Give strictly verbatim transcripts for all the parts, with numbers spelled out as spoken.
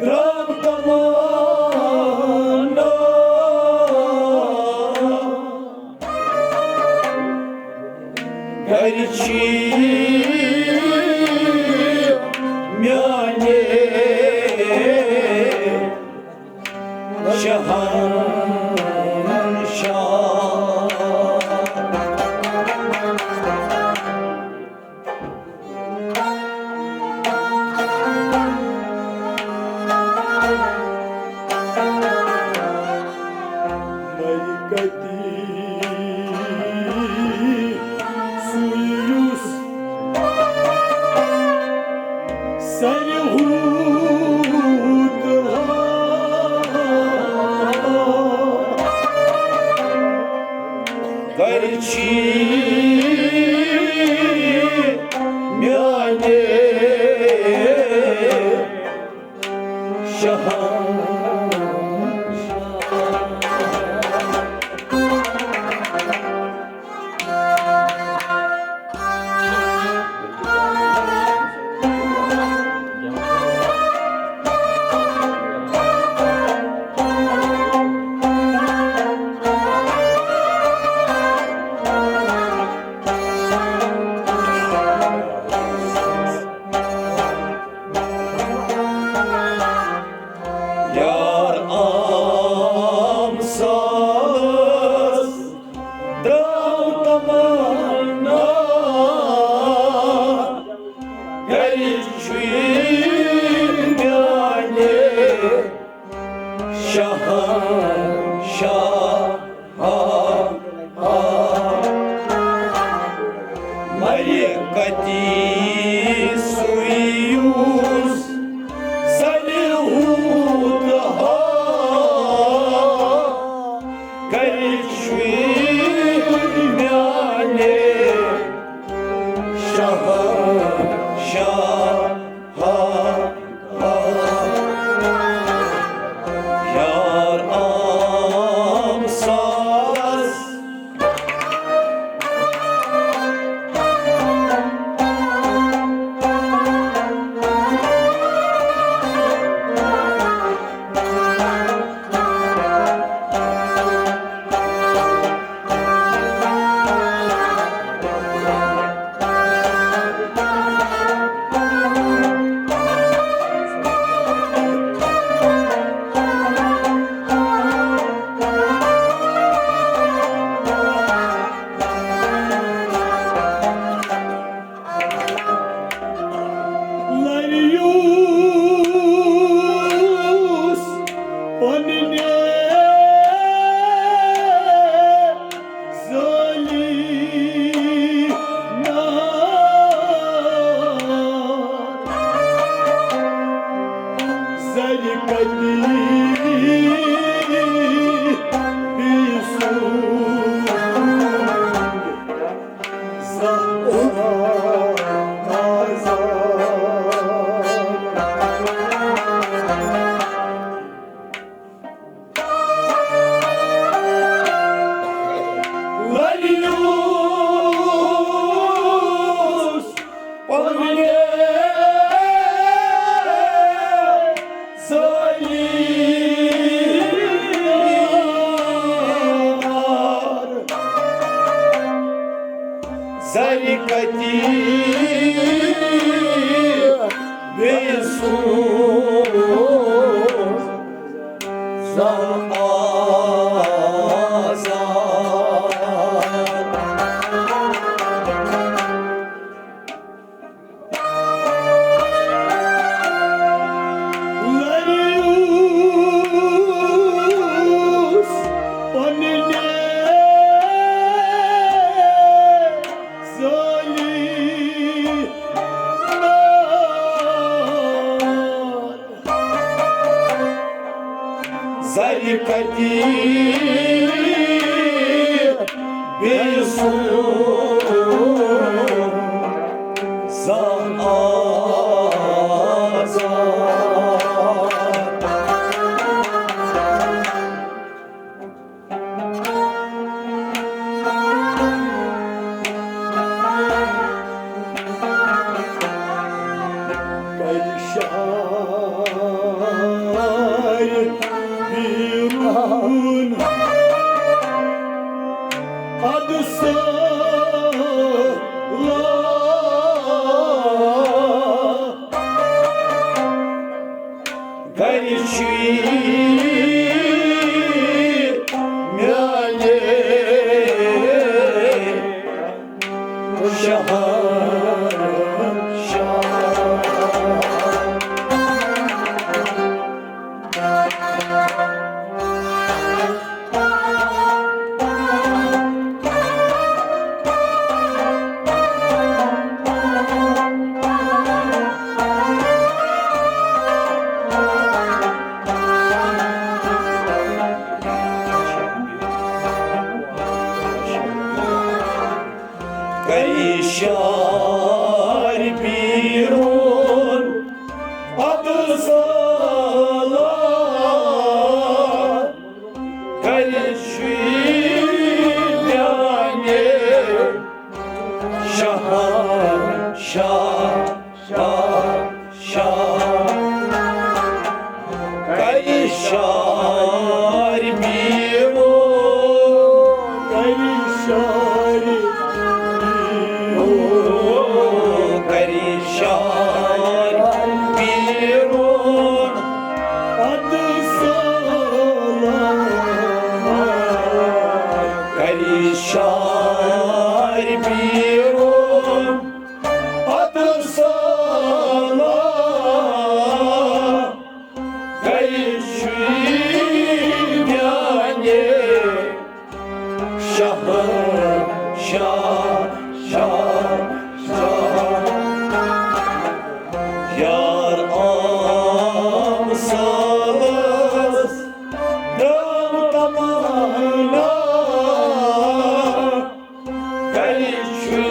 رب تمنا گرچی میانہِ شہنشاہ۔ ملکتی سُے یُس سرِ ہوٗت ہا گرچی میانہِ شہنشاہ۔ یار عام سالس درٛاو تمنا گرِ چھُے میانہِ شہنشاہ۔ ہا، ہا۔ ملکتی سُے یُس سرِ ہوٗت ہا گرِ چھُے میانہِ شہنشاہ۔ ہا، ہا۔ یار عام سالس لَرِ یُس پننہِ زٲلی نار زَرِ کَتہِ بیٚیہِ سُنٛد۔ زَرِ کَتہِ بیٚیہِ سُنٛد زانٛہہ آزاد۔ لَرِ یُس پننہِ زٲلی نار زَرِ کَتہِ بیٚیہِ سُنٛد زانٛہہ آزاد۔ کَرِ شاہ بیرون ادٕ سٲلہ گرِ چھُے میانہِ شہنشاہ۔ کئی شار پیرون ادٕ سالہ گرِ چھُے میانہِ شہنشاہ، شاہ، شاہ۔ کئی شار پیرو، کئی شار پیرو، کئی شار پیرو ادٕ سالہ، کئی شار پیرو ادٕ سالہ۔ گرِ چھُے میانہِ شہنشاہ، شاہ، شاہ۔ یار عام سالس درٛاو تمنا، گرِ چھُے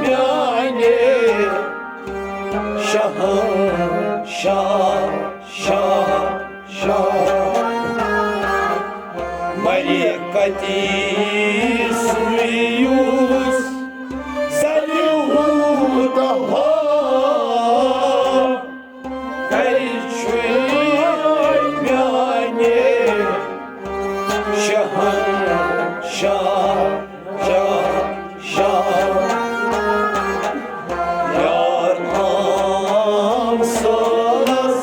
میانہِ شہنشاہ، شاہ، شاہ۔ مری کتی سُے یُس ساروی ہُنٛد ہا۔ گرِ چھُے میانہِ شہنشاہ، شاہ، شاہ۔ یار عام سالس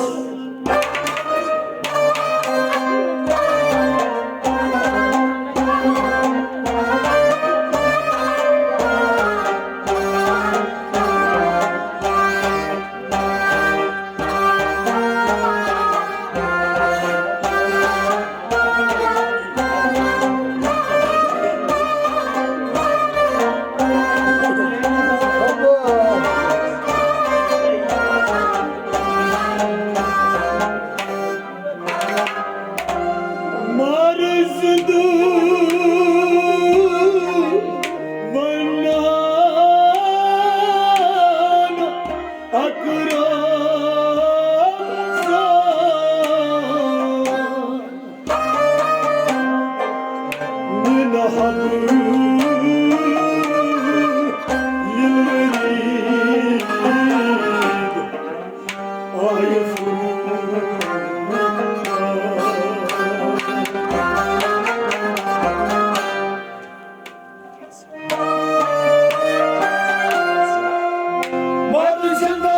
مر زندٕ ونان اکرم زان۔ من حب للورید آیہ فرقان۔ مر زندہ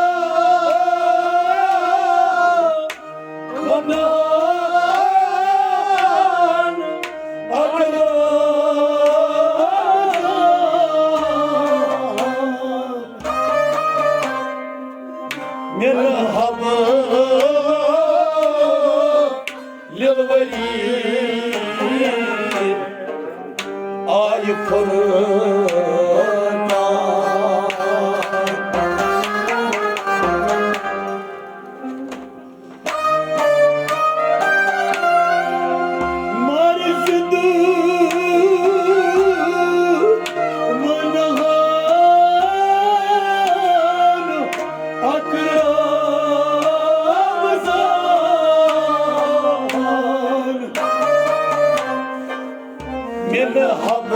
ونان اکرم زان۔ من حب للورید آیہ فرقان۔ مر زندٕ ونان اکرم زان۔ من حب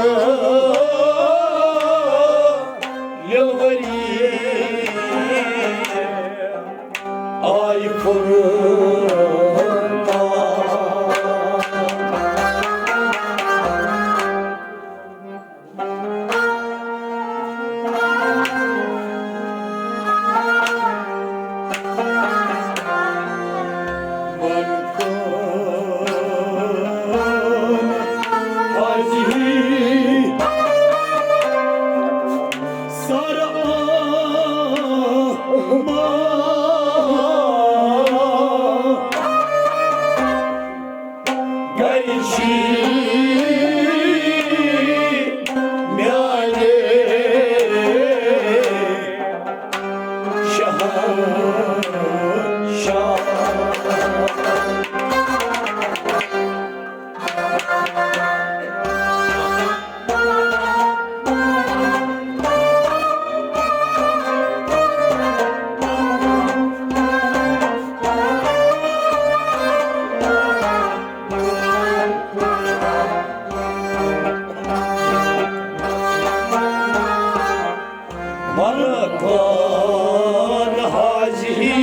آے فرقان۔ گرِ چھی میانہِ شہنشاہ۔ ملکان حاضی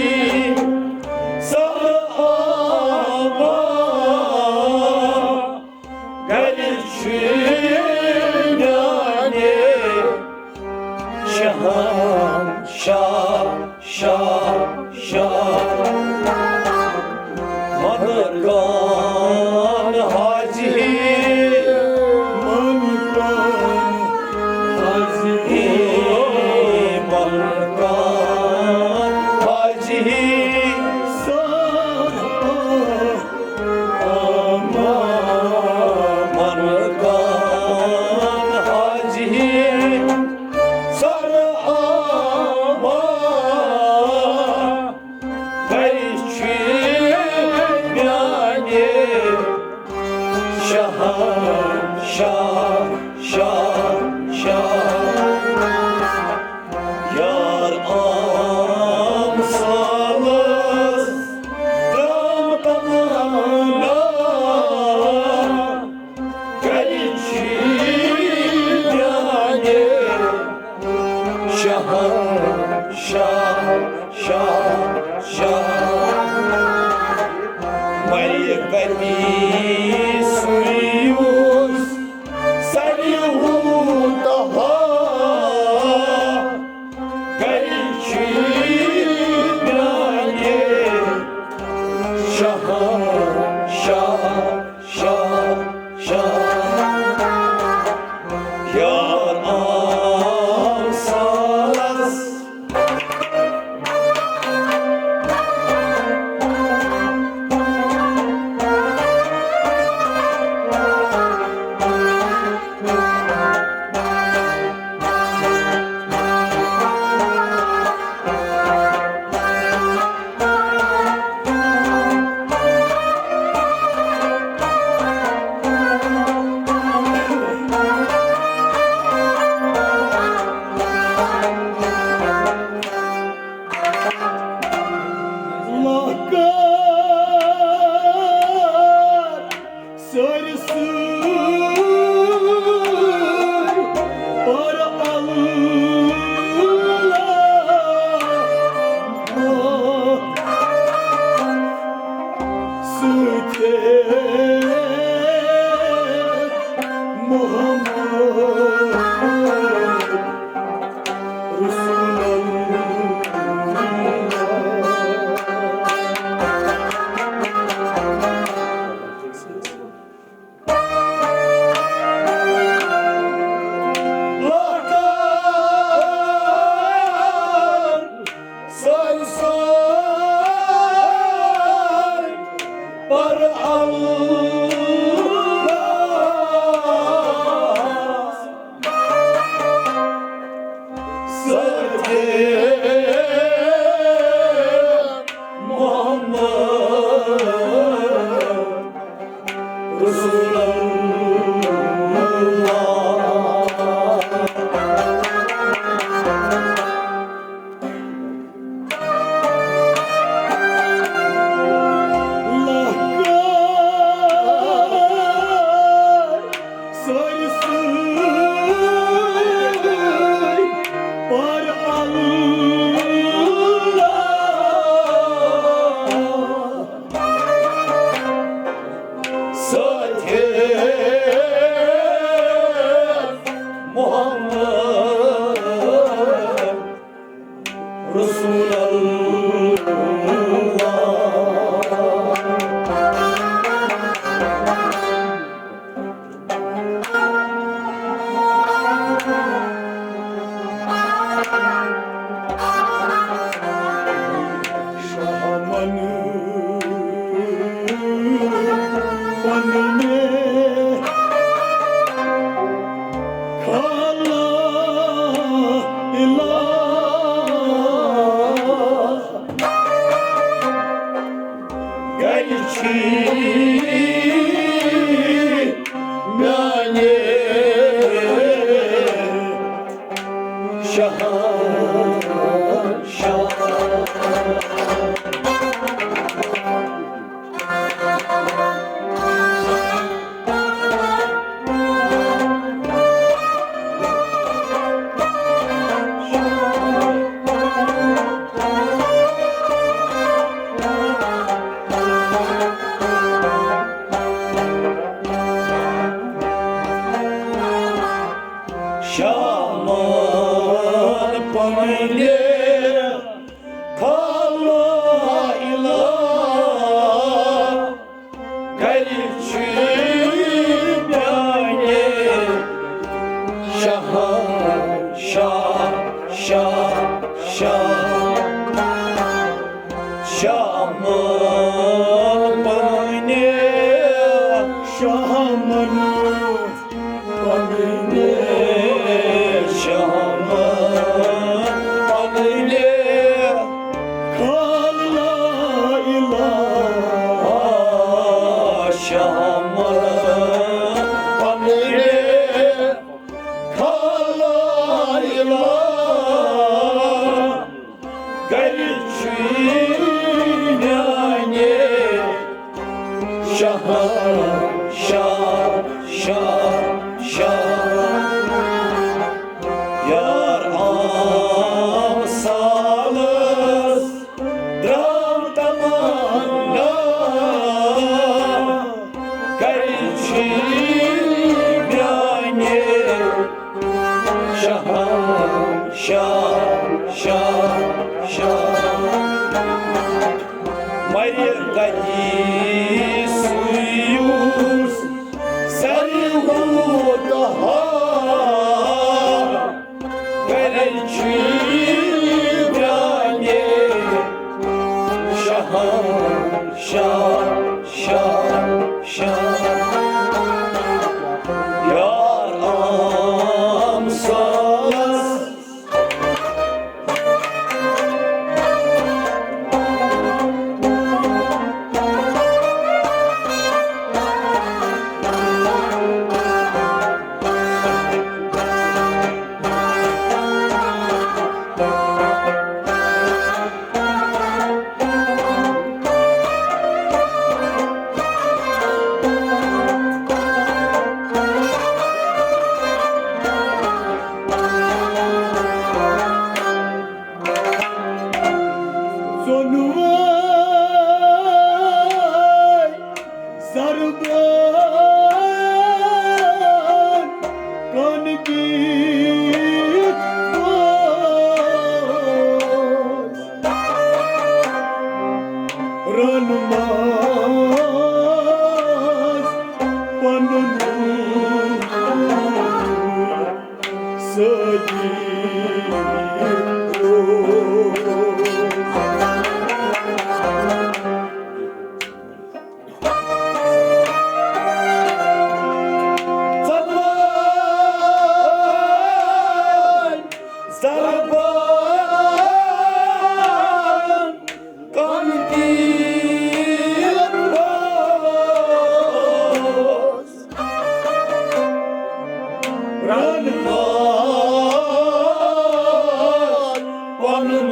سر آبا، گرِ چھ میانہِ شہنشاہ۔ شاہ، شاہ، ملکان حاضی، ملکان حاضی، ملکان حاضی، سر آبا، ملکان حاضی۔ سر آبا، گرِ چھ میانہِ شہنشاہ، شاہ، شاہ۔ یار عام سالس درام تمنا، گرِ چھ میانہِ شہنشاہ، شاہ، شاہ۔ ملکتی سُے یُس ساروی ہُنٛد تہا، گرِ چھ میانہِ شہنشاہ، شاہ، شاہ۔ یار عام سالس۔ لہکار سٲرسٕے پر اللہ سۭتۍ محمد رسول اللہ۔ لہکار سٲرسٕے پر اللہ سۭتۍ محمد رسول اللہ۔ پننہِ خالہ الہ گرِ چھِ میانہِ شہنشاہ۔ شامن پننہِ خالہ الہ گرِ چھِ میانہِ شہنشاہ، شاہ، شاہ۔ شامن پننہِ، شامن پننہِ، شامن پننہِ خالہ الہ۔ شامن پننہِ خالہ الہ گرِ چھِ میانہِ شہنشاہ، شاہ، شاہ۔ یار عام سالس درٛاو تمنا، گرِ چھِ میانہِ شہنشاہ، شاہ، شاہ۔ مگر کتی سُے یُس ساروٕے کھۄتہٕ ہا گرِ چھِ میانہِ شہنشاہ، شاہ، شاہ۔ یار عام سالس ژۄنوَے ضربن کن دِتھ اوس رن منٛز پنُن سٲتھی روز۔ ژۄدوَے ضربن کن دِتھ اوس رن منٛز پنُن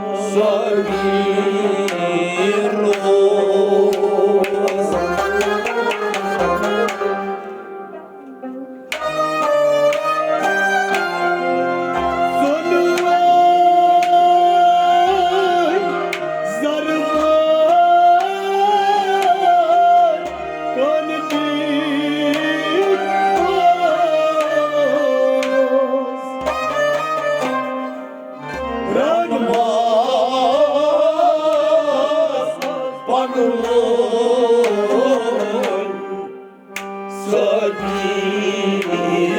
سٲتھی روز۔ رنگ باز پنُن سٲتھی روز۔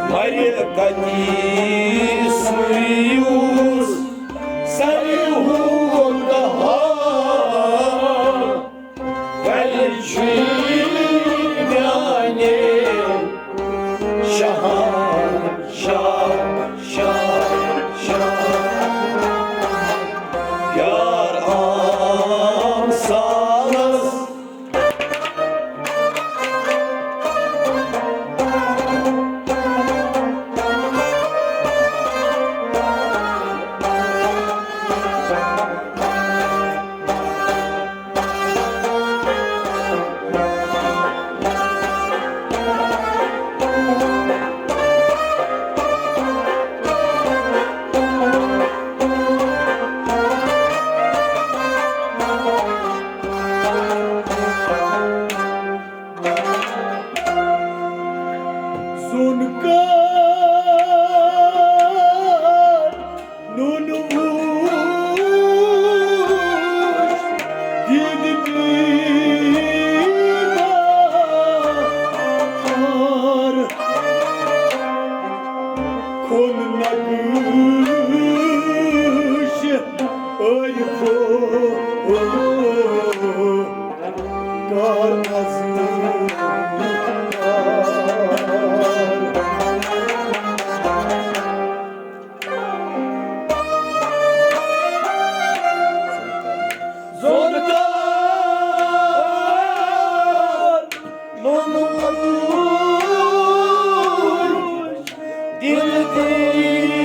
مَرِ کَتہِ سُے یُس سَرِ ہُنٛد ہار کَرِ چھُے میٛانہِ شہنشاہ، شاہ، شاہ۔ یار عام سالس زوٚن کر نوٗنہٕ وُچھ دِد دیٖدار۔ کھوٚن نقش ألفو کر از کار۔ زوٚن کر نوٚنوُر دِل دیٖدار۔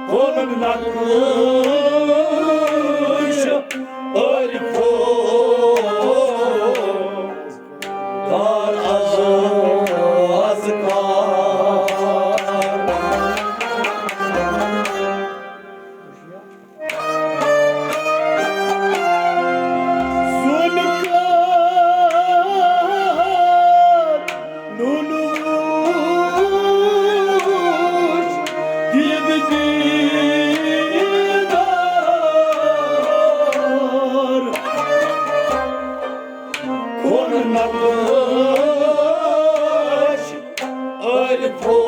کھوٚن نقش ألفو کر از، از کار۔ زوٚن کر نوٗنہٕ وُچھ دِد دیٖدار۔ کھوٚن نقش ألفو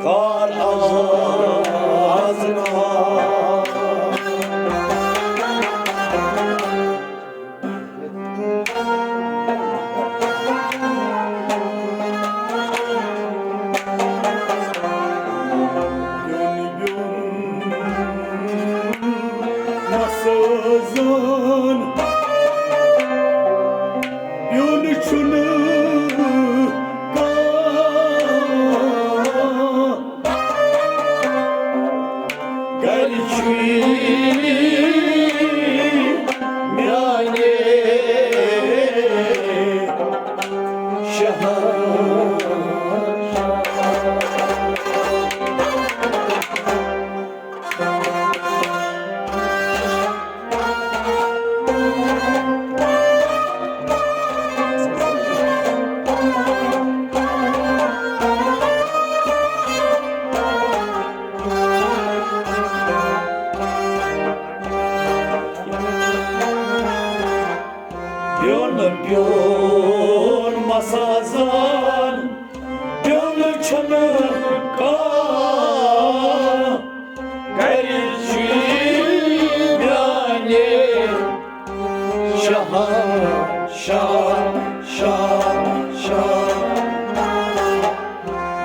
کر از، از کار۔ بیوٚن بیوٚن مسازان، بیوٚن چھُنہٕ کانٛہہ۔ گرِ چھُے میانہِ شہر۔ بیوٚن بیوٚن مسازان، بیوٚن چھُنہٕ کانٛہہ۔ گرِ چھُے میانہِ شہر، شہر، شہر، شہر۔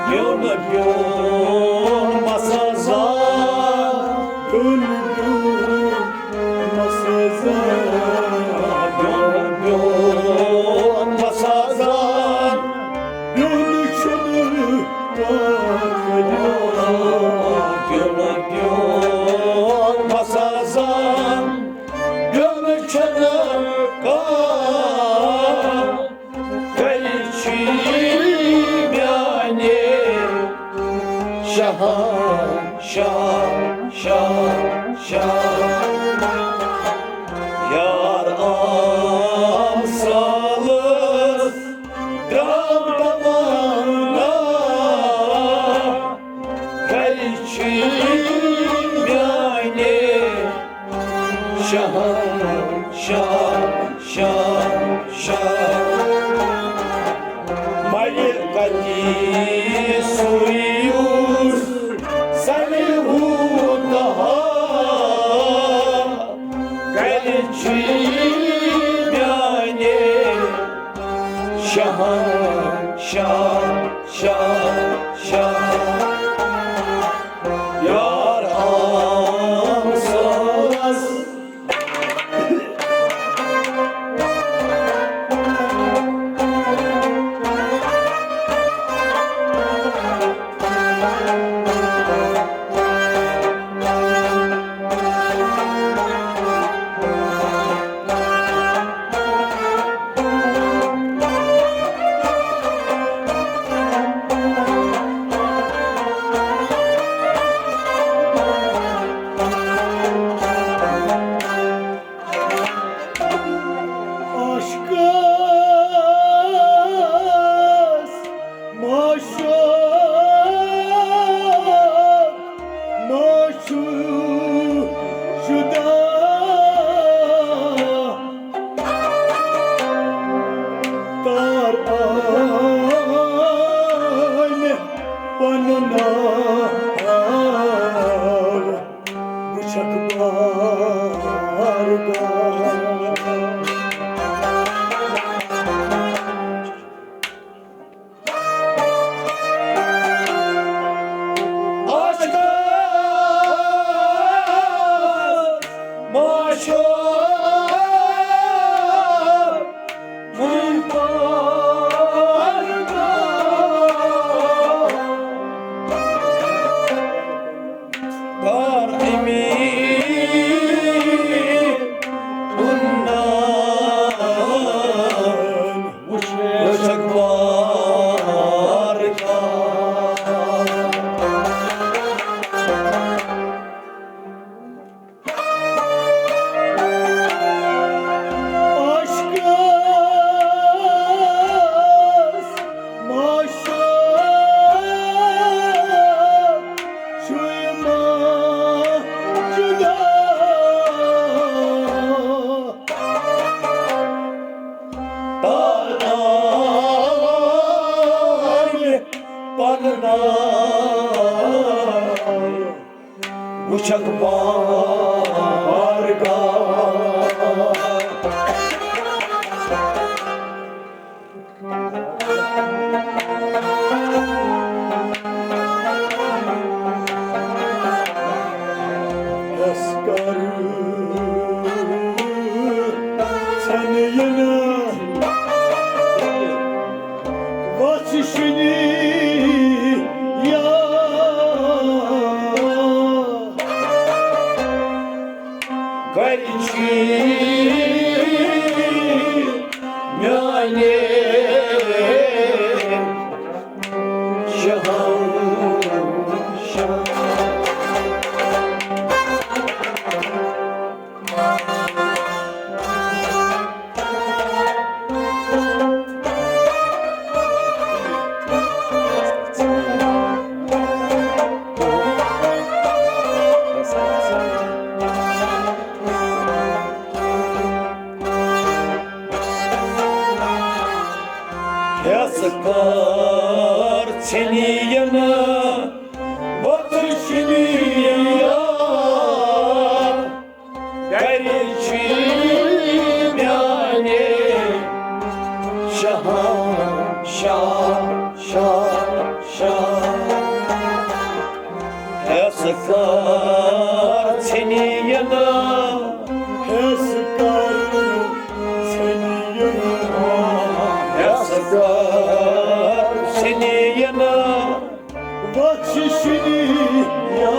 بیوٚن بیوٚن مسازان، بیوٚن بیوٚن مسازان، بیوٚن بیوٚن مسازان۔ بیوٚن چھُنہٕ کانٛہہ کلیان۔ بیوٚن بیوٚن مسازان، بیوٚن چھُنہٕ کانٛہہ۔ گرِ چھُے میانہِ شہر، شہر، شہر، شہر۔ یار عام سالس درٛاو تمنا، گرِ چھُے میانہِ شہر۔ شاہ، شاہ، شاہ۔ مگر کتی سوری یوس سلیحو تہا۔ گرِ چھی میانہِ شاہ، شاہ، شاہ، شاہ۔ یار آم ساس۔ عاشقس معشوق معشوق شدہ۔ تار آمہِ پنُن ناو وٕچھکھ بارگاہ۔ عاشقس معشوق عاشقس معشوق چھُے ما جدا۔ تار آمہِ پنُن ناو وٕچھکھ بارگاہ۔ اَسہِ کر ژھٮ۪نہٕ یِنہٕ وَژھ شِنی یا۔ گرِ چھی میانہِ شہنشاہ۔ ہیٚس کر ژھیٚنِیَن وۄتھٕ شِنیا۔ گرِ چھُے میانہِ شہنشاہ، شاہ، شاہ۔ ہیٚس کر ژھیٚنِیَن، ہیٚس کر ژھیٚنِیَن، ہیٚس کر ژھیٚنِیَن۔ وۄتھ شِنیا،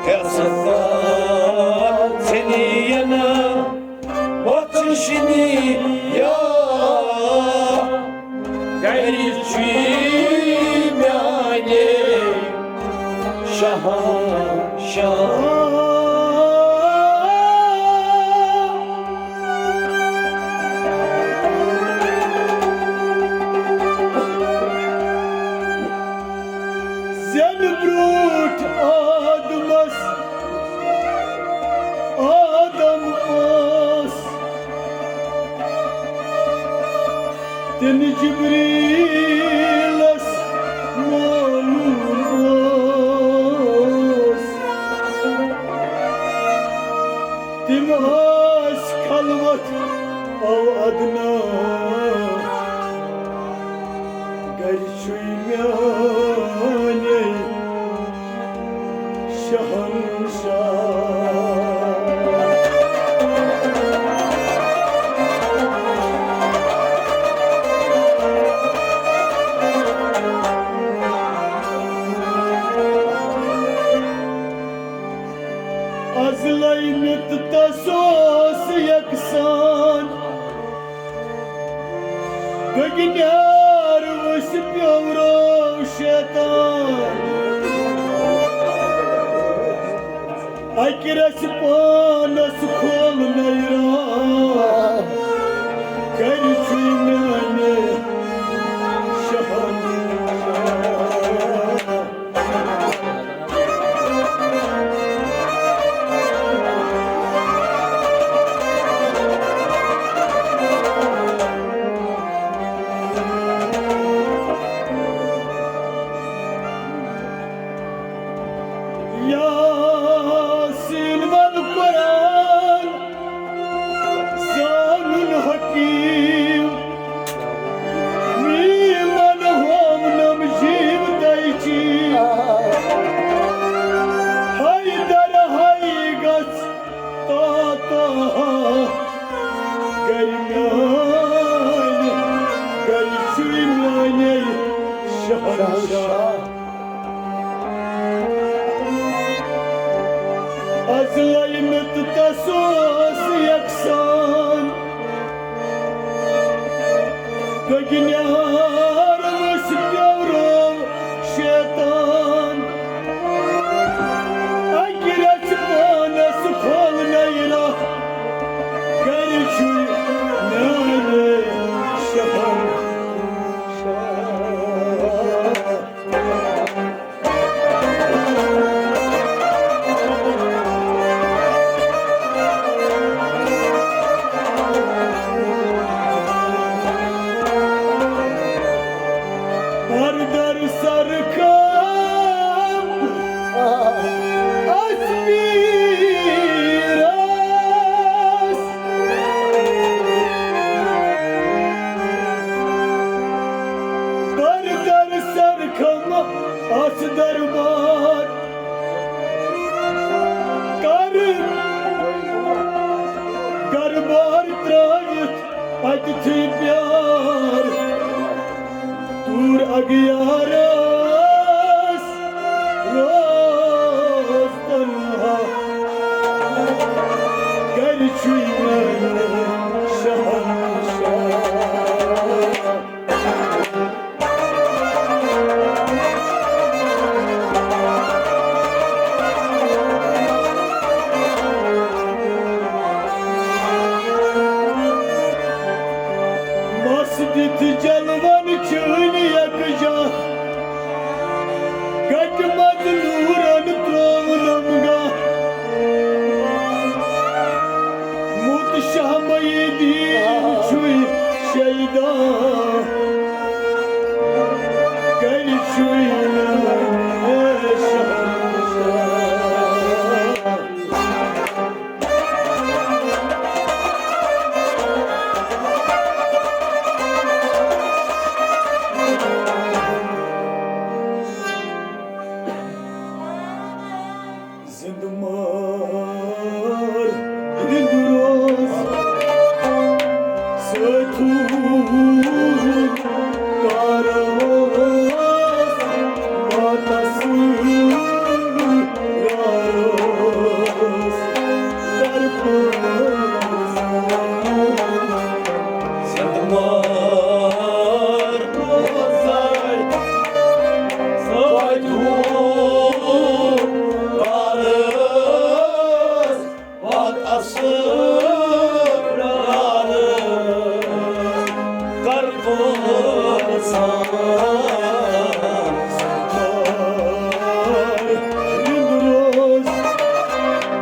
ہیٚس کر ژھیٚنِیَن۔ وۄتھ شِنیا، گرِ چھُے میانہِ شہنشاہ۔ زینہٕ برٛونٛٹھ آدمس جبریلس معلوم اوس، تِم ٲسۍ خلوت او ادنا، گرِ چھُے میانے شہنشاہ۔ از لٲمِتھ تس اوس یکسان، گٔگۍ نیار ؤسۍ پیورو شیطان۔ اکہِ رژھِ پانس کھول نٔے راہ، گرِ چھُے میانہِ شہنشاہ۔ یاسین ول قرآن، زانُن حکیم، میمن ہوونم جیو دایچی۔ حیدر ہائی گژھ تا تا گرِ میانہِ، گرِ چھُے میانے شہنشاہ۔ از لٲمِتھ تس اوس یکسان، گٔگۍ نیار ؤسۍ پیورو شیطان۔ اکہِ رژھِ پانس کھول نٔے راہ، گرِ چھُے میانے شہنشاہ۔ بردر سرکم اس پیرس، بردر سرکم اس دربار، کر دربار ترٲوِتھ اتہِ تھی پیار۔ دوٗر اگیارس روز تنہا، گرِ چھُے میانہِ شہنشاہ۔ مس دِتھ جلوَن چھٲنۍ یکجاہ، گٹہِ منٛز نوٗرن ترٛوونم گاہ۔ موت شاہ محی الدین چھُے شیدا، گرِ چھُے میانہِ شہنشاہ۔ زندٕ مار رِندٕ روز سٲتھی کارَس واتَس رارَس۔ زندٕ مار روزاے سۭتۍ ہُہ کارَس وات اَصٕل رارَس۔ کر پٲرسان یِم روز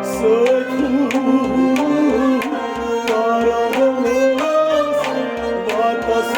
سۭتۍ روٗد، کارَس واتَس